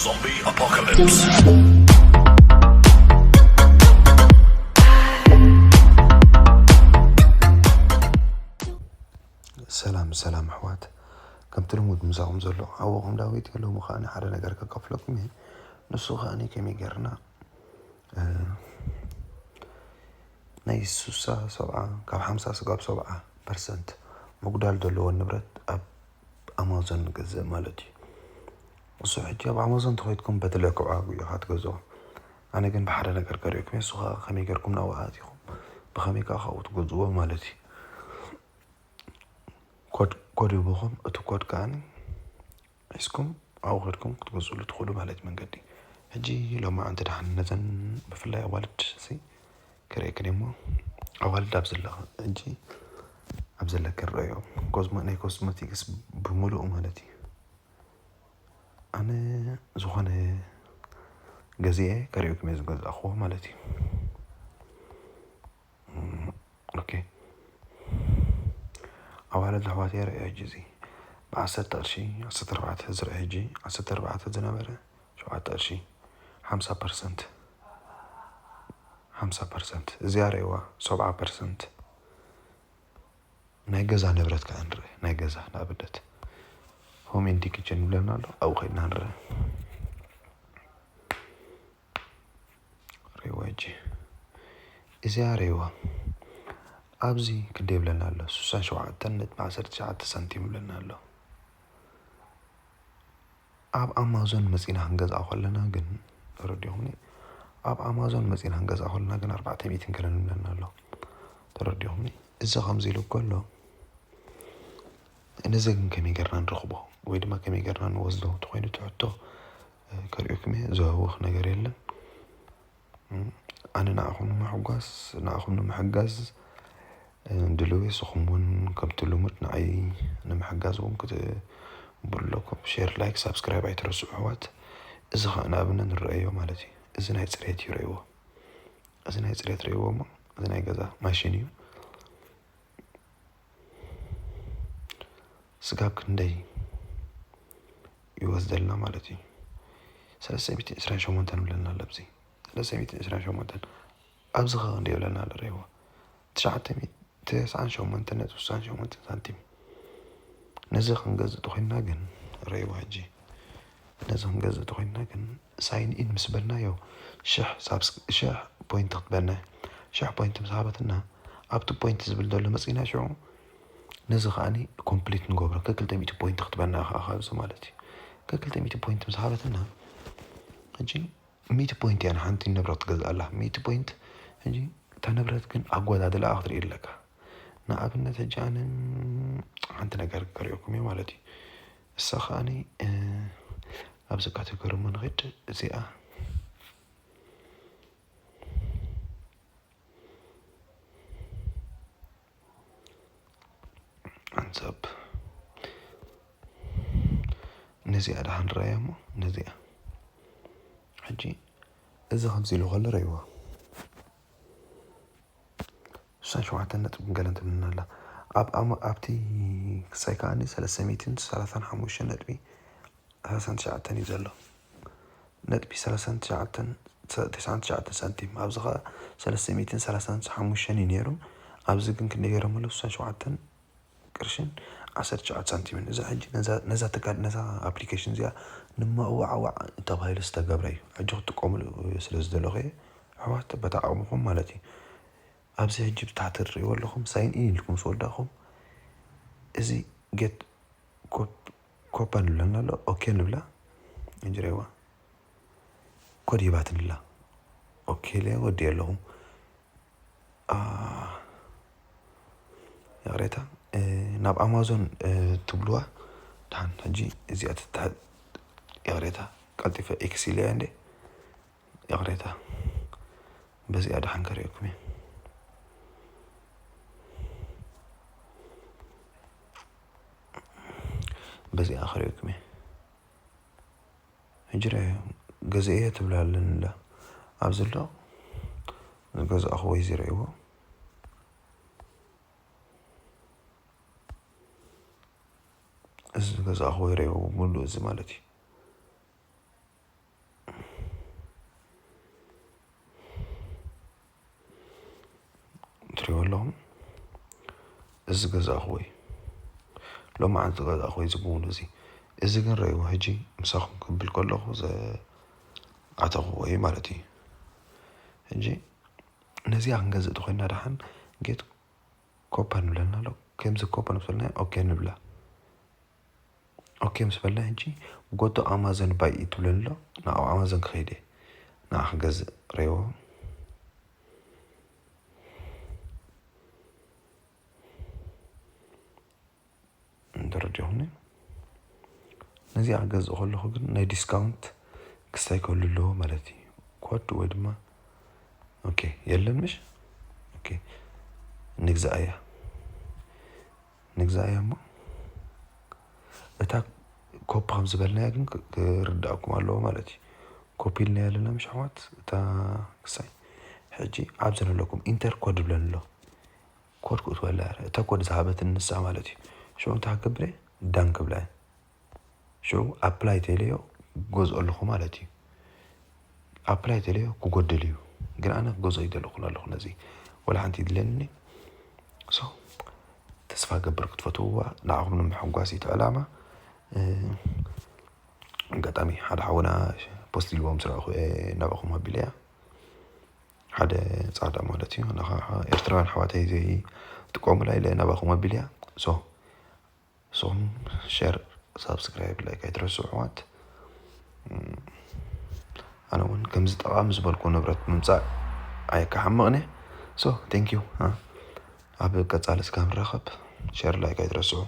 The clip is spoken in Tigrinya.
Zombie Apocalypse. ሰላም ሰላም ኣሕዋት፣ ከምቲ ልሙድ ምሳኹም ዘሎ ሓወኹም ዳዊት እዩ። ሎሚ ከኣ ሓደ ነገር ከካፍለኩም እየ። ንሱ ከኣ ከመይ ጌርና ናይ ሱሳ ሰብዓ ካብ ሓምሳ ስጋብ ሰብዓ ፐርሰንት ምጉዳል ዘለዎ ንብረት ኣብ ኣማዞን ንገዝእ ማለት እዩ። እሱ ሕጂ ኣብ ኣማዞን ተኸይድኩም በቲ ለክዑ ዋጋ ኢኻ ትገዝኦ። ኣነ ግን ብሓደ ነገር ከርእየኩም እየ። እሱ ከኣ ከመይ ጌርኩም ናብኡ ኣቲኹም ብኸመይ ከኣ ካብኡ ትገዝእዎ ማለት እዩ። ኮድ ኮድ ይህበኹም። እቲ ኮድ ከኣ ሒዝኩም ኣብኡ ከድኩም ክትገዝእሉ ትኽእሉ ማለት መንገዲ። ሕጂ ሎማዓንቲ ደሓን ነዘን ብፍላይ ኣዋልድ ሲ ክርእየክን እሞ ኣዋልድ ኣብ ዘለኽ ሕጂ ኣብ ዘለክን ረእዮ ኮዝሞ ናይ ኮስሞቲክስ ብምሉኡ ማለት እዩ። ኣነ ዝኾነ ገዚኤ ከርእየኩም እየ ዝገዛእኽዎ ማለት እዩ። ኦኬ ኣዋልድ ኣሕዋተይ ርእዮ ሕጂ እዚ ብዓሰርተ ቅርሺ ዓሰርተ ኣርባዕተ ዝርአ ሕጂ ዓሰርተ ኣርባዕተ ዝነበረ ሸውዓተ ቅርሺ ሓምሳ ፐርሰንት ሓምሳ ፐርሰንት እዚኣ ርእይዋ ሰብዓ ፐርሰንት ናይ ገዛ ንብረት ከዓ ንርኢ ናይ ገዛ ንኣብነት home and kitchen ይብለና ኣሎ ኣብኡ ከድና ንርኢ ርእይዋ ሕጂ እዚኣ ርእይዋ ኣብዚ ክንደይ ይብለና ኣሎ ስሳን ሸውዓተን ነጥቢ ዓሰርተ ትሽዓተ ሳንቲም ይብለና ኣሎ ኣብ ኣማዞን መፂና ክንገዝኣ ከለና ግን ተረዲኹምኒ ኣብ ኣማዞን መፂና ክንገዝኣ ከለና ግን ኣርባዕተ ሚእቲ ክረን ይብለና ኣሎ ተረዲኹምኒ እዚ ከምዚ ኢሉ ከሎ ነዚ ግን ከመይ ጌርና ንረኽቦ ወይ ድማ ከመይ ጌርና ንወስዶ ተኮይኑ እቲ ሕቶ ከርእየኩም እየ ዘህውኽ ነገር የለን ኣነ ንኣኹም ንምሕጓስ ንኣኹም ንምሕጋዝ ድልው እየ ንስኹም እውን ከምቲ ልሙድ ንዓይ ንምሕጋዝ እውን ክትብሉ ኣለኩም share like subscribe ኣይትረስዑ ኣሕዋት እዚ ከዓ ንኣብነት ንረኣዮ ማለት እዩ እዚ ናይ ፅሬት እዩ ረእይዎ እዚ ናይ ፅሬት ረእይዎ እሞ እዚ ናይ ገዛ ማሽን እዩ ስጋብ ክንደይ ይወስደልና ማለት እዩ ሰለስተ ሚእቲ ዕስራን ሸሞንተን ይብለና ኣሎ ኣብዚ ሰለስተ ሚእቲ ዕስራን ሸሞንተን ኣብዚ ከ ክንደይ ይብለና ኣሎ ርእይዎ ትሽዓተ ሚእቲ ተስዓን ሸሞንተን ነጥቢ ስሳን ሸሞንተን ሳንቲም ነዚ ክንገዝእ ተኾይንና ግን ርእይዎ ሕጂ ነዚ ክንገዝእ ተኾይንና ግን ሳይን ኢን ምስ በልናዮ ሽሕ ሳብስ ሽሕ ፖይንት ክትበና ሽሕ ፖይንት ምስ ሃበትና ኣብቲ ፖይንት ዝብል ዘሎ መፂና ሽዑ ነዚ ከዓኒ ኮምፕሊት ንገብሮ ከክልተ ሚእቲ ፖይንት ክትበና ኢኻ ኣብዚ ማለት እዩ ከክልተ ሚእቲ ፖይንት ምስ ሃበትና ሕጂ ሚእቲ ፖይንት እያ ንሓንቲ ንብረት ትገዝኣላ ሚእቲ ፖይንት ሕጂ እታ ንብረት ግን ኣጎዳድላኣ ክትርኢ ኣለካ ንኣብነት ሕጂ ኣነ ሓንቲ ነገር ከርእየኩም እየ ማለት እዩ እሳ ከዓኒ ኣብዚ ካተጎሪ እሞ ንኸይድ እዚኣ ሓንሳብ ነዚኣ ደሓን ረኣያ እሞ ነዚኣ ሕጂ እዚ ከምዚ ኢሉ ከሎ ረእይዎ ስሳን ሸውዓተን ነጥቢ ገለን ትብልና ኣላ ኣብ ኣብቲ ክሳይ ከዓኒ ሰለስተ ሚእትን ሰላሳን ሓሙሽተን ነጥቢ ሰላሳን ትሽዓተን እዩ ዘሎ ነጥቢ ሰላሳን ትሽዓተን ተስዓን ትሽዓተን ሳንቲም ኣብዚ ከዓ ሰለስተ ሚእትን ሰላሳን ሓሙሽተን እዩ ነይሩ ኣብዚ ግን ክንደይ ገይሮምሉ ስሳን ሸውዓተን ቅርሽን ዓሰርተ ትሽዓተ ሳንቲምን እዛ ሕጂ ነዛ ትካል ነዛ ኣፕሊኬሽን እዚኣ ንመዋዕዋዕ ተባሂሉ ዝተገብረ እዩ ሕጂ ክትጥቀምሉ ስለ ዝደለኹ እየ ኣሕዋት በታ ዓቕምኹም ማለት እዩ ኣብዚ ሕጂ ብታሕቲ ትርእይዎ ኣለኹም ሳይን ኢን ኢልኩም ምስ ወዳእኹም እዚ ጌት ኮፓ ንብለና ኣሎ ኦኬ ንብላ እንጅሬዋ ኮድ ሂባትንላ ኦኬ ኢለ ወዲ ኣለኹ ይቕሬታ ናብ ኣማዞን ትብልዋ ድሓን ሕጂ እዚኣ ትትሕት ይቕሬታ ቀልጢፈ ኤክስ ኢለያ እንዴ ይቕሬታ በዚኣ ድሓን ከርእየኩም እየ በዚኣ ከርእየኩም እየ ሕጂ ርኣዮ ገዛኤ ትብላ ኣለንላ ኣብዚ ኣሎ ዝገዛእኹ ወይ ዝረእይዎ እዚ ዝገዛእኹ ወይ ረእይዎ ሙሉእ እዚ ማለት እዩ እዚ ገዛእኽዎ እዩ። ሎማዓንቲ ዝገዛእኽዎ እዩ እዚ ብምሉእ እዚ። እዚ ግን ረእይዎ ሕጂ ምሳኹም ክብል ከለኹ ዝኣተኽዎ እዩ ማለት እዩ። ሕጂ ነዚኣ ክንገዝእ ተኾይንና ደሓን ጌት ኮፐን ንብለና ኣሎ። ከምዚ ኮፐን ምስ በልና ኦኬ ንብላ። ኦኬ ምስ በልና ሕጂ ጎቶ ኣማዞን ባይ ትብለኒ ኣሎ። ንኣብ ኣማዞን ክኸይድ እየ። ንዓ ክገዝእ ረእይዎ። እንተረዲኹኒ ነዚኣ ክገዝእ ከለኹ ግን ናይ ዲስካውንት ክስታይ ክህሉ ኣለዎ ማለት እዩ። ኮድ ወይ ድማ ኦኬ የለን ምሽ ኦኬ ንግዛእ እያ ንግዛእ እያ እሞ እታ ኮፒ ከም ዝበልናያ ግን ክ- ክርዳእኩም ኣለዎ ማለት እዩ። ኮፒ ኢልና ኣለና ምሽ ኣሕዋት እታ ክሳይ ሕጂ ኣብዚ ዘለኩም ኢንተር ኮድ ይብለን ኣሎ። ኮድ ክእትወላ እታ ኮድ ዝሃበትን ንሳ ማለት እዩ። ሽዑ እንታይ ክገብር እየ ዳን ክብላ እየ። ሽዑ ኣፕላይ ተይለዮ ክገዝኦ ኣለኹ ማለት እዩ። ኣፕላይ ተይለዮ ክጎድል እዩ። ግን ኣነ ክገዝኦ ይደለኹን ኣለኹ ነዚ ወላ ሓንቲ ይድለኒ። ሶ ተስፋ ገብር ክትፈትውዋ ንዓኹም ንምሕጓስ እዩ እቲ ዕላማ። ኣጋጣሚ ሓደ ሓውና ፖስት ኢልዎም ስረእኹ ናባኹም ኣቢለያ ሓደ ፃዕዳ ማለት እዩ። ንኻ ኤርትራውያን ኣሕዋተይ ዘይጥቀሙላ ኢለ ናባኹም ኣቢለያ። ሶ ንስኹም ሸር ሳብስክራይብ ላይክ ኣይትረስዑ ኣሕዋት። ኣነ እውን ከምዚ ጠቓሚ ዝበልኩ ንብረት ምምፃእ ኣይከሓምቕን እየ። ሶ ቴንክ ዩ። ኣብ ቀፃሊ እስካብ ንራኸብ ሸር ላይክ ኣይትረስዑ።